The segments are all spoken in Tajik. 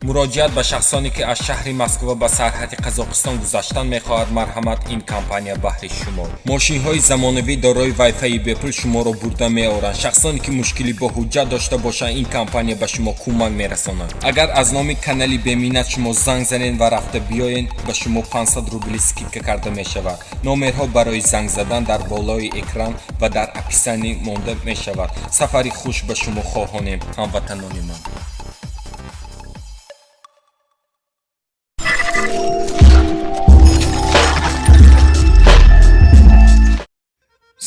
Муроҷиат ба шахсоне, ки аз шаҳри Москва ба сарҳади Қазоқистон гузаштан мехоҳад. Марҳамат, ин компания баҳри шумо. Мошинҳои замонавӣ дорои вайфайи бепул шуморо бурда меоранд. Шахсоне, ки мушкилӣ бо ҳуҷҷат дошта бошанд, ин компания ба шумо кӯмак мерасонад. Агар аз номи канали Беминнат шумо занг занед ва рафта биёед, ба шумо 500 рубли скидка карда мешавад. Номерҳо барои занг задан дар болои экран ва дар описание монда мешавад. Сафари хуш ба шумо хоҳонем, ҳамватанони ман.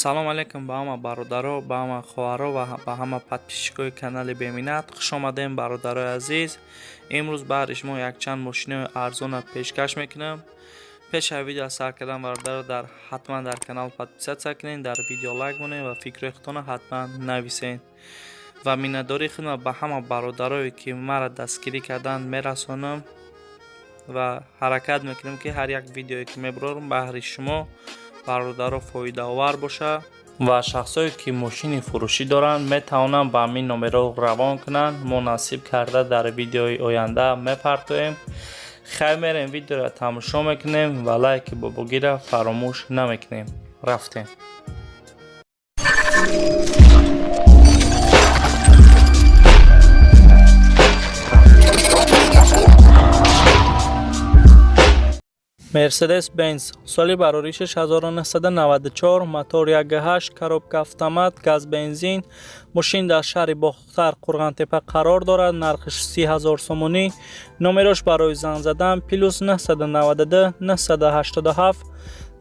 Салом алейкум ба ҳама бародаро, ба ҳама хоҳаро ва ба ҳама подписчикои канали Беминнат. Хуш омадем, бародарои азиз. Имрӯз баҳри шумо якчанд мошинои арзона пешкаш мекунам. Пеш аз видео сар кардан, бародаро, дар ҳатман дар канал подписаться кунед, дар видео лайк монед ва фикрҳои худтонро ҳатман нависед. Ва миннатдории худро ба ҳама бародарое, ки маро дастгирӣ карданд, мерасонам ва ҳаракат мекунем, ки ҳар як видеое, ки мебарорам, баҳри шумо, бародаро, фоидаовар бошад. Ва шахсое, ки мошини фурӯшӣ доранд, метавонанд ба ҳамин номерҳо равон кунанд. Мо насиб карда дар видеои оянда мепартоем. Хайр, мерем, видеоро тамошо мекунем ва лайки бобогира фаромӯш намекунем. Рафтем. Мерседес Бенз, соли бароришаш 1994, мотор 1.8, коробка автомат, газ бензин. Мошин дар шаҳри Бохтар, Қурғантепа қарор дорад. Нархиш 30 ҳазор сомонӣ. Номерош барои занг задан плюс 992 987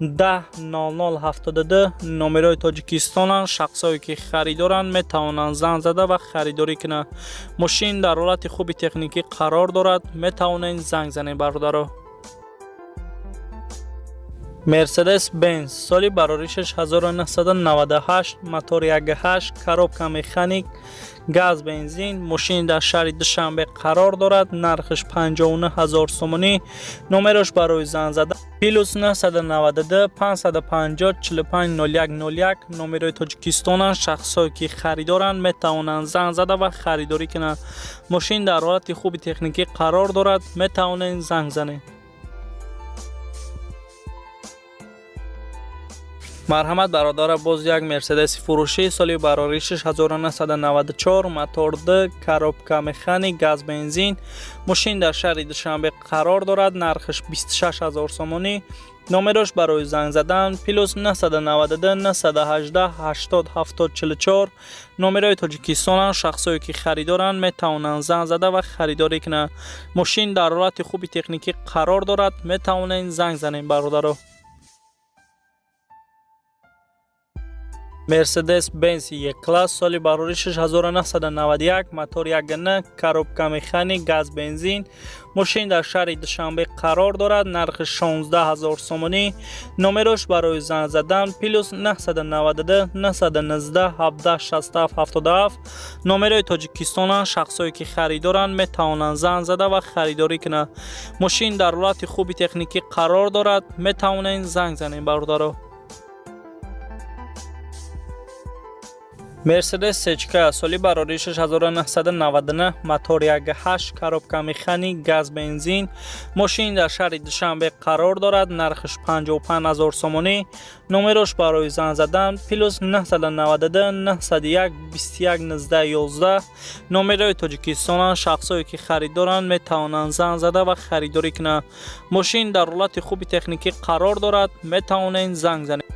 10 00 72, номерои Тоҷикистонанд. Шахсое, ки харидоранд, метавонанд занг зада ва харидорӣ кунанд. Мошин дар ҳолати хуби техникӣ қарор дорад. Метавонед занг занед, бародаро. Мерседес Бенз, соли бароришаш 1998, мотор 1.8, коробка механик, газ бензин. Мошин дар шаҳри Душанбе қарор дорад. Нархиш 59 ҳазор сомонӣ. Номерош барои занг задан плюс 992 550 45 01 01, номерои Тоҷикистонанд. Шахсое, ки харидоранд, метавонанд занг зада ва харидорӣ кунанд. Мошин дар ҳолати хуби техникӣ қарор дорад. Метавонед занг занед. Марҳамат, бародара, боз як Мерседеси фурӯшӣ, соли бароришаш 1994, мотор 2, коробка механик, газ бензин. Мошин дар шаҳри Душанбе қарор дорад. Нархиш 26 ҳазор сомонӣ. Номерош барои занг задан плюс 992 918 80 70 44, номерои Тоҷикистонанд. Шахсое, ки харидоранд, метавонанд занг зада ва харидорӣ кунанд. Мошин дар ҳолати хуби техникӣ қарор дорад. Метавонед занг занед, бародаро. Мерседес Бенз Е класс, соли бароришаш 1991, мотор 1.9, коробка механик, газ бензин. Мошин дар шаҳри Душанбе қарор дорад. Нархи 16 ҳазор сомонӣ. Номерош барои занг задан плюс 992 919 17 67 77, номерои Тоҷикистонанд. Шахсое, ки харидоранд, метавонанд занг зада ва харидорӣ кунанд. Мошин дар ҳолати хуби техникӣ қарор дорад. Метавонед занг занед, бародаро. Мерседес Сечка, соли бароришаш 1999, мотор 1.8, коробка механик, газ бензин. Мошин дар шаҳри Душанбе қарор дорад. Нархиш 55 ҳазор сомонӣ. Номерош барои занг задан плюс 992 901 21 19 11, номерои Тоҷикистонанд. Шахсое, ки харидоранд, метавонанд занг зада ва харидорӣ кунанд. Мошин дар ҳолати хуби техникӣ қарор дорад. Метавонед занг занед.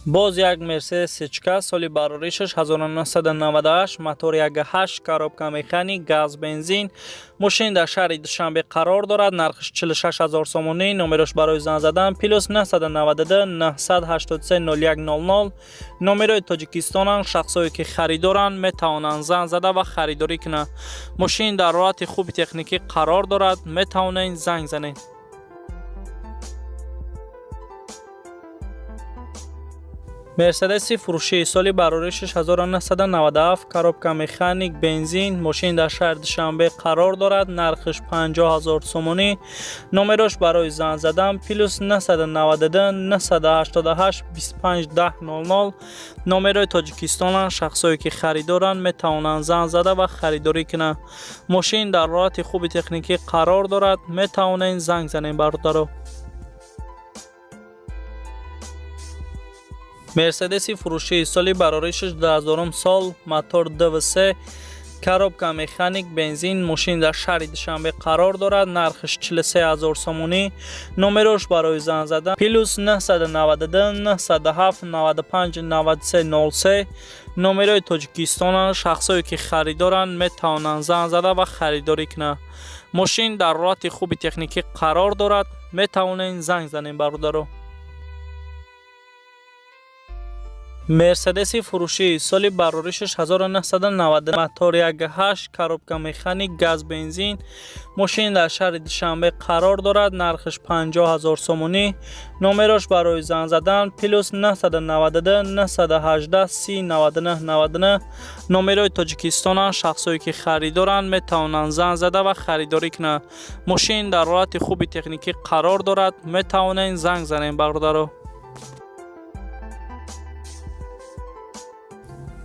Боз як Мерседес Сечка, соли бароришаш 1998, мотор 1.8, коробка механик, газ бензин. Мошин дар шаҳри Душанбе қарор дорад. Нархиш 46 ҳазор сомонӣ. Номерош барои занг задан плюс 992 983 01 00, номерои Тоҷикистонанд. Шахсое, ки харидоранд, метавонанд занг зада ва харидорӣ кунанд. Мошин дар ҳолати хуби техникӣ қарор дорад. Метавонед занг занед. Мерседеси фурӯшии соли барориши 1997, коробка механик, бензин. Мошин дар шаҳри Душанбе қарор дорад. Нархиш 50 000 сомонӣ. Номерош барои занг задан плюс 992 988 25 10 00. Номерои Тоҷикистонанд. Шахсое ки харидоранд, метавонанд занг зада ва харидорӣ кунанд. Мошин дар ҳолати хуби техникӣ қарор дорад. Метавонед занг занед, бародаро. Мерседеси фурӯшии соли барориши 2000 сол, мотор ДВС, коробка механик, бензин. Мошин дар шаҳри Душанбе қарор дорад. Нархиш 43 000 сомонӣ. Номерош барои занг задан плюс 992 907 95 93 03. Номерои Тоҷикистонанд. Шахсое ки харидоранд, метавонанд занг зада ва харидорӣ кунанд. Мошин дар ҳолати хуби техникӣ қарор дорад. Метавонед занг занед, бародаро. Мерседеси фурӯшии соли барориши 1990, мотор 1.8, коробка механик, газ, бензин. Мошин дар шаҳри Душанбе қарор дорад. Нархиш 50 000 сомонӣ. Номерош барои занг задан плюс 992 918 30 99 99. Номерои Тоҷикистонанд. Шахсое ки харидоранд, метавонанд занг зада ва харидорӣ кунанд. Мошин дар ҳолати хуби техникӣ қарор дорад. Метавонед занг занед, бародаро.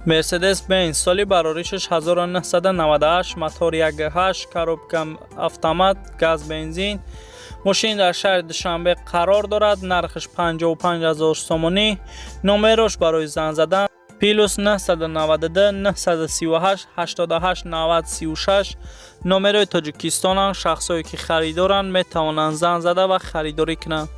Мерседес Бенз соли бароришаш 1998, мотор 1.8, коробка автомат, газ, бензин. Мошин дар шаҳри Душанбе қарор дорад. Нархиш 55 000 сомонӣ. Номерош барои занг задан плюс 992 938 88 90 36. Номерои Тоҷикистонанд. Шахсое ки харидоранд, метавонанд занг зада ва харидорӣ кунанд.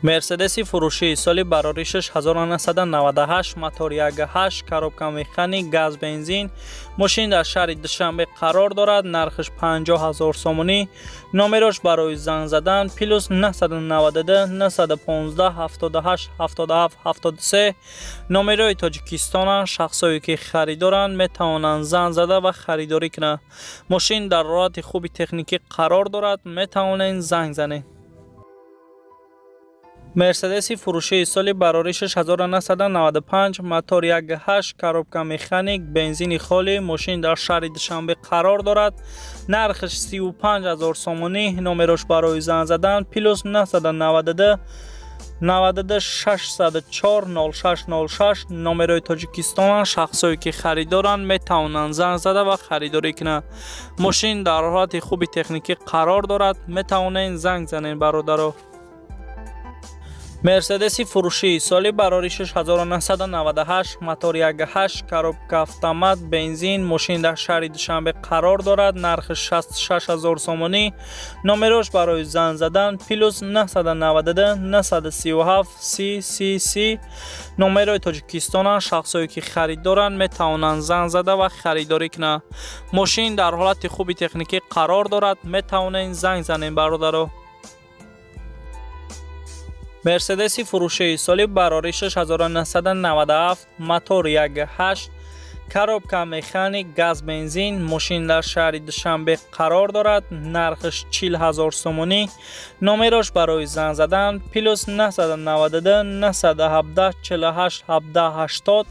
Мерседеси фурӯшии соли бароришаш 1998, мотор 1.8, коробка механик, газ, бензин. Мошин дар шаҳри Душанбе қарор дорад. Нархиш 50 000 сомонӣ. Номерош барои занг задан плюс 992 915 78 77 73. Номерои Тоҷикистонанд. Шахсое ки харидоранд, метавонанд занг зада ва харидорӣ кунанд. Мошин дар ҳолати хуби техникӣ қарор дорад. Метавонед занг занед. Мерседеси фурӯшии соли бароришаш 1995, мотор 1.8, коробка механик, бензини холӣ. Мошин дар шаҳри Душанбе қарор дорад. Нархиш 35 000 сомонӣ. Номерош барои занг задан плюс 992 92 604 06 06. Номерои Тоҷикистонанд. Шахсое ки харидоранд, метавонанд занг зада ва харидорӣ кунанд. Мошин дар ҳолати хуби техникӣ қарор дорад. Метавонед занг занед, бародаро. Мерседеси фурӯшии соли бароришаш 1998, мотор 1.8, коробка автомат, бензин. Мошин дар шаҳри Душанбе қарор дорад. Нархиш 66 000 сомонӣ. Номерош барои занг задан плюс 992 937 30 30 30. Номерои Тоҷикистонанд. Шахсое ки харидоранд, метавонанд занг зада ва харидорӣ кунанд. Мошин дар ҳолати хуби техникӣ қарор дорад. Метавонед занг занед, бародаро. Мерседеси фурӯшии соли бароришаш 1997, мотор 1.8, коробка механик, газ, бензин. Мошин дар шаҳри Душанбе қарор дорад. Нархиш 40 000 сомонӣ. Номерош барои занг задан плюс 992 917 48 17 80.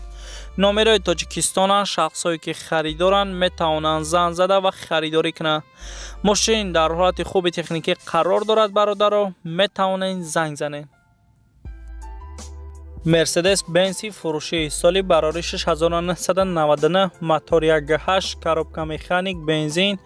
Номерои Тоҷикистонанд. Шахсое ки харидоранд, метавонанд занг зада ва харидорӣ кунанд. Мошин дар ҳолати хуби техникӣ қарор дорад, бародаро. Метавонед занг занед. Мерседес Бенси фурӯшии соли бароришаш 1999, мотор 1.8, коробка механик, бензин.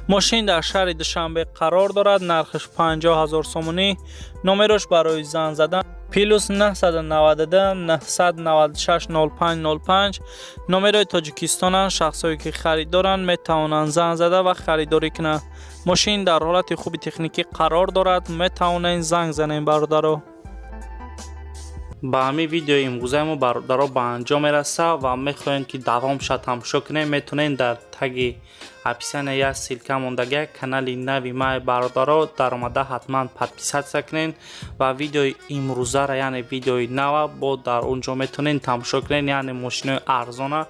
Мошин дар шаҳри Душанбе қарор дорад. Нархиш 50 000 сомонӣ. Номерош барои занг задан плюс 992 996 05 05. Номерои Тоҷикистонанд. Шахсое ки харидоранд, метавонанд занг зада ва харидорӣ кунанд. Мошин дар ҳолати хуби техникӣ қарор дорад. Метавонед занг занед, бародаро. Ба ҳамин видеои имрӯзаи мо, бародаро, ба анҷом мерасад ва мехоҳем, ки давомша тамошо кунем, метавонем дар таги описания як ссылка мондага, канали нави май, бародаро, даромада ҳатман подписаться кунед ва видеои имрӯзара, яъне видеои нава, бо дар он ҷо метавонед тамошо кунед, яъне мошинои арзона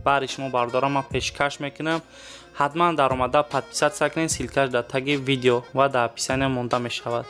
бари шумо, бародаро, ман пешкаш мекунам. Ҳатман даромада подписаться кунед, ссылка ш дар таги видео ва дар описания монда мешавад.